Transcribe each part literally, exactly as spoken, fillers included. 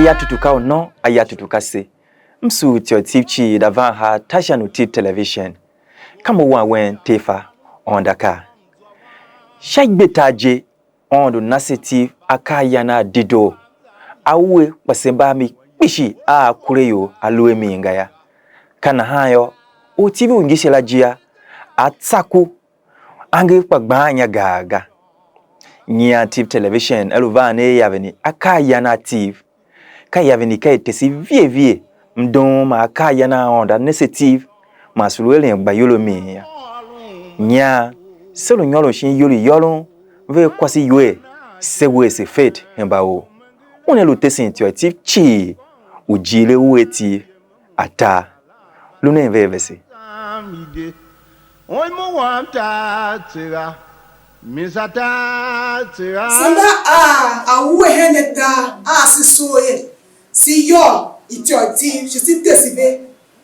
Aya tutu ka u nô, aya tutu ka se. M sugh ityô i Tiv cii da van haa ta sha Nutiv Television. Ka mo wan wen Tefa Ondaka. Sha igbetar je, Aôndo na se Tiv akaa yan a dedoo, a ue, kpa se mba a mi kpishi a akuraior a lu a mi ga yô. Ka nahan yô, ortiv u ngise la jia, a tsa ku, angev kpa gbaan inya gaa ga. Nyian Tiv Television a lu van ne a yaven i akaa yan a Tiv. Ka yaven i ka i tese vie vie, mdoon man akaa yan a Aôndo a ne se Tiv, man se lu eren gbayol a mi yô. Nyian, se lu nyôron shin iyol i yôron, vea kwase iwer, se wer se fet hemba or. Una lu tesen ityô i Tiv cii, u jighjile u a Tiv atar. Lu nen vea vese. Onimo wam tar tsegha, misa tar tsegha. Se mba a, a ue hen atar a se soo ye, se yôô ityô i Tiv, shi se tese ve,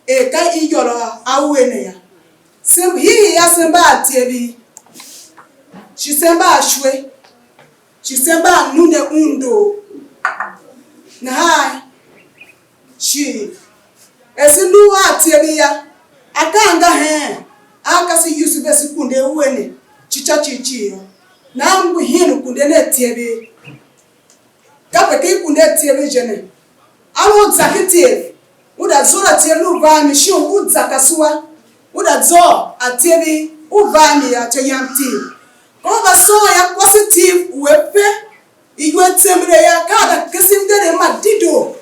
er ka iyôô a ue ne yô. Se hiihii yô, se mba a tyevi, shi se mba a shwe, shi se mba a nunde undoo. Nahan shi er se lu a tyevi yô, akaa nga heen a ka se use ve se kunde ue ne cica cii cii yô, nahan ngu hin u kunde ne tyevi. Kape ken kunde tyevi je ne, a lu u zak ityev, u da zor a tyevi u va a mi, shin u zak asua, u da zôô a tyevi u va a mi yô, ityô yam Tiv. Ka u va sôôn yô, kwase Tiv u a fe iwer tsembelee yô, ka a da kese mngerem ma dedoo,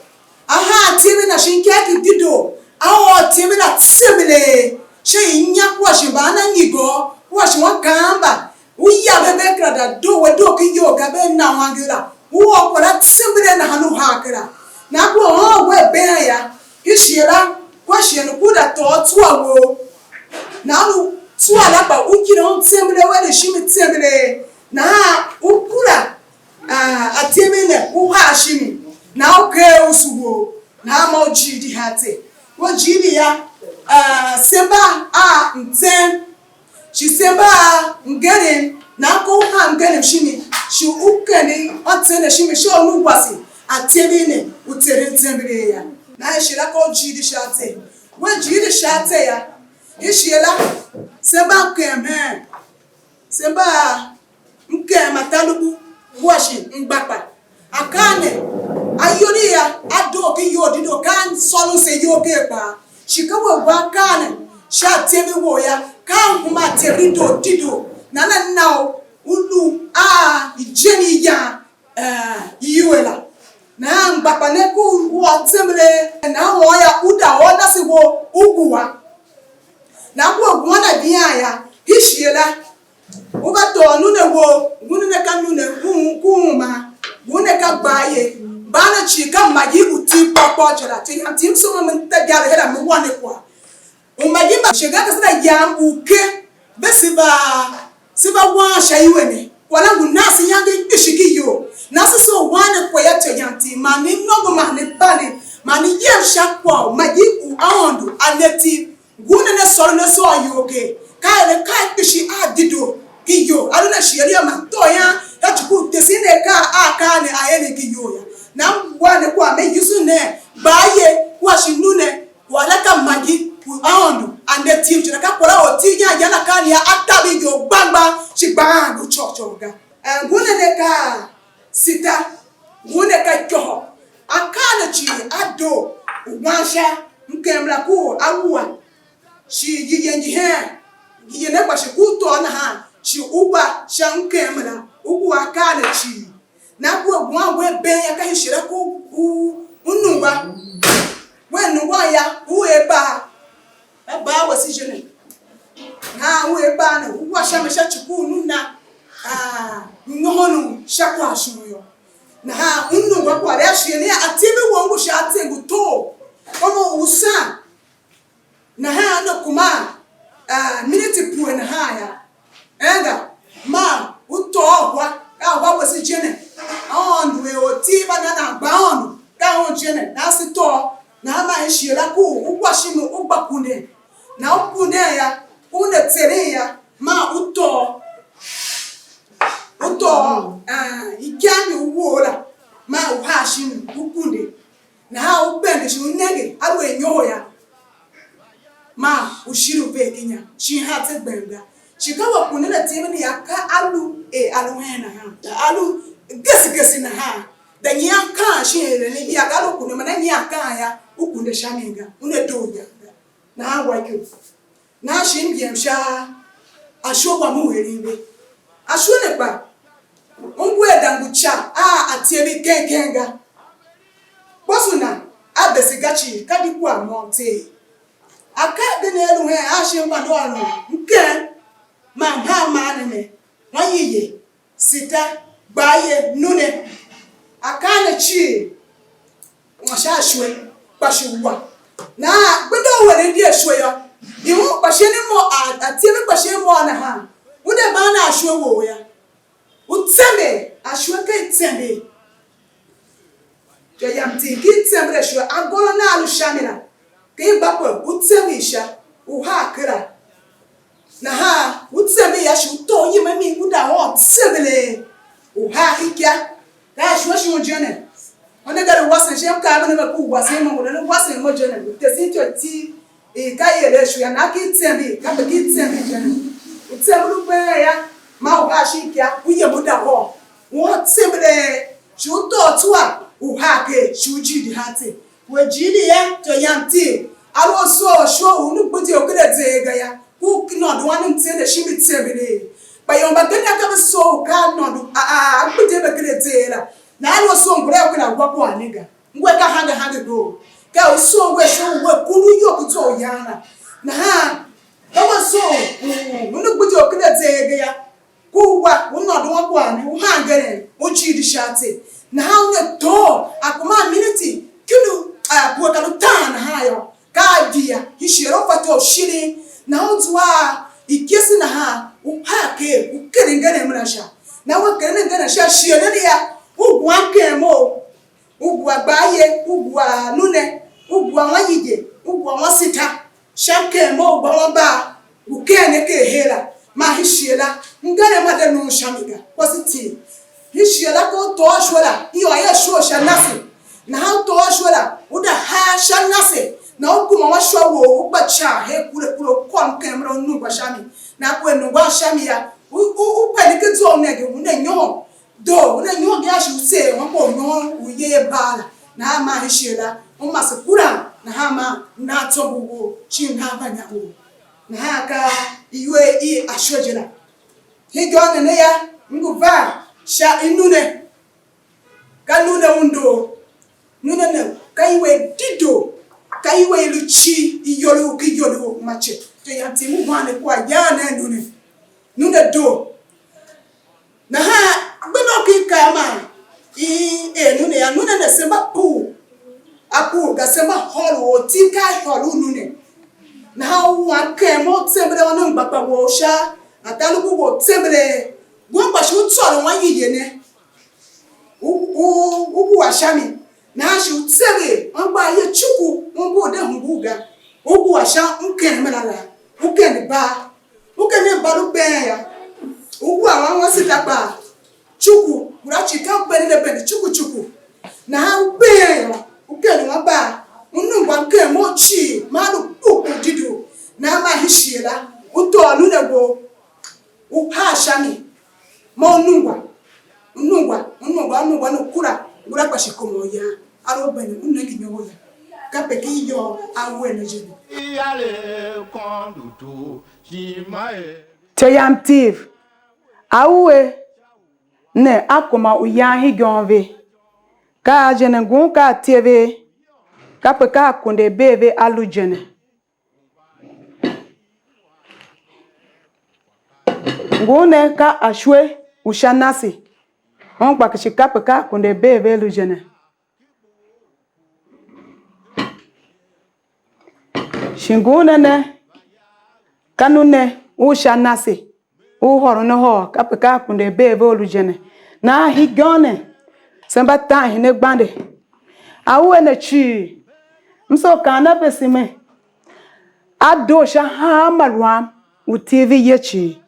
a haa tyevi na shin ikaa ki dedoo, a ôr tyevi na tsembelee sha inya kua shi mbaananyigo kua shi ankaamba, u ya ve, ve kera da doo we doo ken iyol ga, ve na u angev la, u ôr kwagh la tsembelee nahan u haa kera. Nahan kua ôôn we been yô, hii shighe la, kua shighe ne ku da tôô tsua wou. Nahan u tsua la kpa u kile un tsembelee, u eren shimi tsembelee, nahan u kura, ah, atyevi ne, u haa shimi, nahan u ker usu wou, nahan ma u jighjigh haa tse. We jighjigh yô, ah, se mba a mtsen, shi se mba a mngerem, nahan ko u haa mngerem shimi, shi u kende atsen ne shimi sha u lu wase atyevi ne u tseren tsembelee yô. Nahan shighe la ka u jighjigh sha atse. We jighjigh sha atse yô, hii shighe la, se mba mkem heen. Se mba a mkem atalubu kua shi mgbakpa. Akaa ne, ayol a a doo ken iyol dedoo, ka a sôron se iyol ker kpaa. Shi ka we gwa akaa ne sha atyevi wou yô, ka a huma atyevi dedoo dedoo. Nana na u, u lu a ijemi i yan, eh, iwua la. Nahan mgbakpa ne ku u ôr tsembelee, nahan u ôr yô, u da ôr nase wou, u gua. Nahan ku a gua na vian yô, hii shighe la, u va tôô nune wou, ngu ne ka nune u, ku uma, ngu ne ka gbaa ye, mban ne cii ka magi u Tiv kpôr kpôr je la. Ityô yam Tiv, m soo mo, me ta igbar her a me wa ne kwagh. U magi mba shighe ga ka se da yam u ke, ve se va, se va wan sha iwe ne. Kwagh la ngu nan se iyange kpishi ki iyol. Nan se se u wan ne kwagh ya, ityô yam Tiv, man ne nôngo, man ne pande, man ne yem sha kwagh u magi u Aôndo a ne Tiv. Ngun ne ne sôron ne sôr iyol ker, ka er akaa kpishi a dedoo ken iyol. A lu ne shighe yô, man tôô ian sha ci ku u tesen ne akaa a akaa ne a eren ken iyol yô. Nan wa ne kwagh me yusen ne, gbaa ye, kua shi nu ne, kwagh la ka magi u Aôndo a ne Tiv je la, ka kwagh la Ortiv yan yan akaa ne yô, a taver iyol gbang gbang, shi gbang lu côghcôgh ga. Eh, ngun ne ne ka sita, ngun ne ka ikôhô. Akaa ne cii a doo u wan sha mkem la ku a wua. Shi iyiyen ngi hen, iyiyen ne kpa shi ku u tôô nahan, shi u gba sha mkem la, u gwa akaa ne cii. Nahan ku a guan we been yô, ka hii shighe la ku u, u nungwa. We nungwan yô, u er baa, a baa wese je ne. Nahan u er baa ne, u wa sha mi sha ci ku u nu na, a, nyohon u sha kwagh shon yô. Nahan u nungwa kwagh la, a shighe ne, a tindi wou ngu sha atse ngu tor. Kpa mo u san. Nahan ne kuma, ah, miniti pue nahan yô, enga, ma u tôô ahwa, ka ahwa wese je ne. Aôndo er Ortiv a na nan gba Aôndo, ka un je ne, nan se tôô. Nahan ma i shighe la ku u gwa shimi u gba kunden. Nan u kunden yô, u ne tseren yô, ma u tôô. U tôô, ah, ikambi u wou la, ma u haa shin u kunde. Nahan u bende shi u nenge, aluer inyoho yô, maa u shire u ver ken inya, shin hatse gbem ga. Shi ka we kunden atyev ne yô, ka a lu er a lu hen nahan, a lu gese gese nahan. Da nyian kaan shin eren ne, ya ga lu kunden, man a nyian kaan yô, u kunde sha mi ga, una doo iyan ga. Nahan wa ikyo. Nahan shi m yem sha ashighe wam u eren ve. Ashighe ne kpa, u ngu a dange u ica a atyev i ken ken ga. Kposo na a bese ga cii, ka di kwagh môm tseegh. Akaa agen a lu hen a shin mbandu ôron mken man mhar mar ne ne, wanyiye, sita, gbaye, nune. Akaa ne cii ma sha ashwe, kpa shi wa. Nahan gbenda u eren di ashwe yô, i un kpa shin mo a, a tyemen kpa shin mo a nahan, u de ban a ashwe wou yô. U tsember, ashwe ka i tsember. Ityô yam tigh ki i tsember ashwe, agôron a lu sha mi la, ka i gba kpe u tsember sha, u haa kera. Nahan u tsember yô, shi u tôô u yem a mi, u da ôr tsembelee, u haa ikya. Ka ashwe shon je ne. Una gade wasen sha mkaanem a ku wasen mo, una wasen mo je ne. U tesen ityô iti i ka i eren ashwe, nahan ki i tsember, ka pe ki i tsember je ne. U tsember u been yô, ma u haa shin ikya, u yem u da ôr. U ôr tsembelee, shi u tôô tsua, u haa ker, shi u jighjigh haa tse. We jili ye, ityô yam tigh. A lu a soo shuwa u ne gbidye u ken a zeer ga yô, ku nôngo wam mtsen ne shin mbi tsembelee. Kpa ior mbagenev ka ve soo u ka nôngo a, a, a gbidye ve ken a zeer la. Nahan a lu a soo ngula u ken a wa kwagh ne ga. Ngwe ka hange hange doo. Ka u soo we shuwa u we kundu iyol ku zwa u yan la. Nahan ka we soo u, u ne gbidye u ken a zeer ga yô. Ku u wa, u nôngo a kwagh ne, u hangeren, u jighjigh sha tse. Nahan una tôô, a kuma a miniti, ki lu, a, pue ka lu taan nahan yô, ka a di ya, hii shighe la u fatyô u shirin, nahan u zua a ikyese nahan, u haa ker, u keren ngeren mena sha. Nahan u keren ngeren sha, shighe ne ya, u gwa mkemo, u gwa gbaye, u gwa nune, u gwa wanyighe, u gwa wasita. Sha mkemo u gba wan bar, u ken ne ker her la, man hii shighe la, ngeren ma de lun sha mi ga, kwase tigh. Hii shighe la, ka u tôô ashwe la, i ôr er ashwe u sha nase. Nahan u tôô ashwe la, u da haa sha nase, nahan u kuma wan sha wou, u gba ican her kure kure, u kôr mkemero u nungwa sha mi. Nahan kua nungwa sha mi yô, u, u, u pende ken zwa u nenge, u ne nyohom. Doo, una nyohom yô, shi u seer wan kwagh u nyohom u i ye ye bar la, nahan maa hii shighe la, u mase kuran, nahan maa u nan tsombor wou, shin u nan va nya wou. Nahan ka iwer i ashwe je la. Hegen ne yô, m ngu van sha inune, ka nune u ndor. Nune ne, ka iwer dedoo, ka iwer i lu cii, iyolough ki iyolough mace. Ityô yam tigh, m wan ne kwagh yan nen nune. Nune doo. Nahan gbenda u ken kaa man i er nune yô, nune ne se mba pur, a pur ga, se mba hôr u orti ka a hôr u nune. Nahan u wan ken mo, u tsembele wan mgbakpa wou sha atalugu wou, u tsembele, gwen kpa shi u tsôron wan yeye ne, u, u, u wua sha mi. Nahan shi u tseeghe anmgbian ye cuku, u ngu u de hungul ga, u wua sha mkemela la, u kende bar. U kende bar u been yô, u wua wan wase la kpaa, cuku, ngula cii ka u bende ne bende cuku cuku. Nahan u been yô, u kende wan bar, u nungwa mken mo cii, maa lu kpukpuk dedoo, nahan maa hii shighe la, u tôô nune wou, u haa sha mi, mo u nungwa, u nungwa, u nungwa, u nungwa, u kura, ngula kpa shi kuma u yan. A lu u bende, u nenge iniongo yô, kape ki iyôgh a wer ne je ne. Ityô yam tiv, a ue ne a kuma u yan hegen ve. Ka a je ne ngun, ka a tye ve, kape ka a kunde bee ve a lu je ne. Ngun ne ka ashwe u sha nase, un kpa shi kape ka a kunde bee ve lu je ne. Shi ngun ne ne, ka nune u sha nase, u hôron ahôô, kape ka a kunde bee ve u lu je ne. Nahan hegen ne, se mba tan hine gbande. A ue ne cii, m soo kaan a vese me, a doo sha hanma ruam u TV ye cii.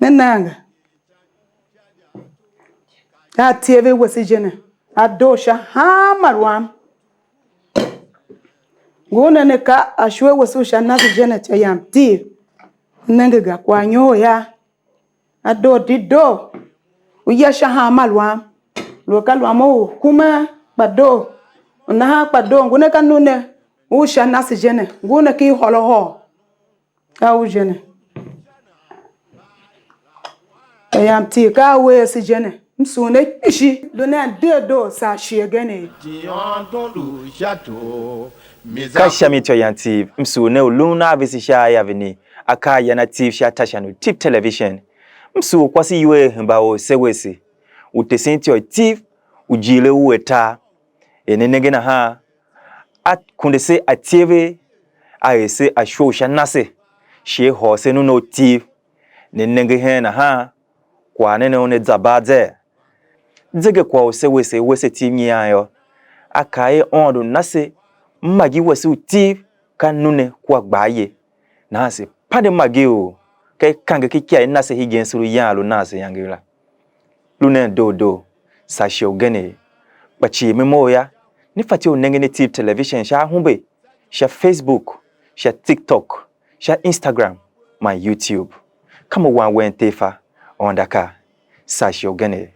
Ne nenge. A TV wese je ne. a doo sha hanma lu am. Ngun ne ne ka ashue wese u sha nase je ne, ityô yam Tiv. Nenge ga, kwaghnyôr ya a doo dedoo, u ya sha hanma lu am, lu ka lu am u kumen kpa doo, u nahan kpa doo, ngun ne ka nu ne u sha nase je ne, ngun ne ki hôr a hôr. Ka u je ne. Ityô yam Tiv, ka a wer ase je ne. M sugh ne kpishi, lu nen dedoo saa shighe agenegh. Ka sha mi ityô yam Tiv, m sugh ne u lun a vese sha a yave ne, akaa yan a Tiv sha tashan u Tiv Television. M sugh kwase iwer hemba or se wese, u tesen ityô i Tiv, u jighjile u atar. Er ne nenge nahan, a kunde se atyev, a er se ashwe u sha nase, shi a hôr se nunu u Tiv. Ne nenge hen nahan, kwagh ne ne una za bar zee? Zegekwagh u se wese, wese Tiv nyian yô, a kaa er Aôndo na se mmagi wese u Tiv ka nune kua gbar ye. Nahan se pande mmagi u ka i kange ken ikya i na se hegen se lu yan lu nan se iyange la. Lu nen doo doo, saa shighe ugen. Kpa cii me mough yô, ne fatyô u nengen a Tiv Television sha ahumbe, sha Facebook, sha TikTok, sha Instagram, man YouTube. Ka mo wan wen Tefa, Aôndo a kaa, saa shighe ugen.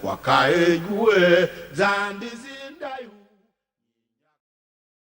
Kwagh ka er iwuhe zan di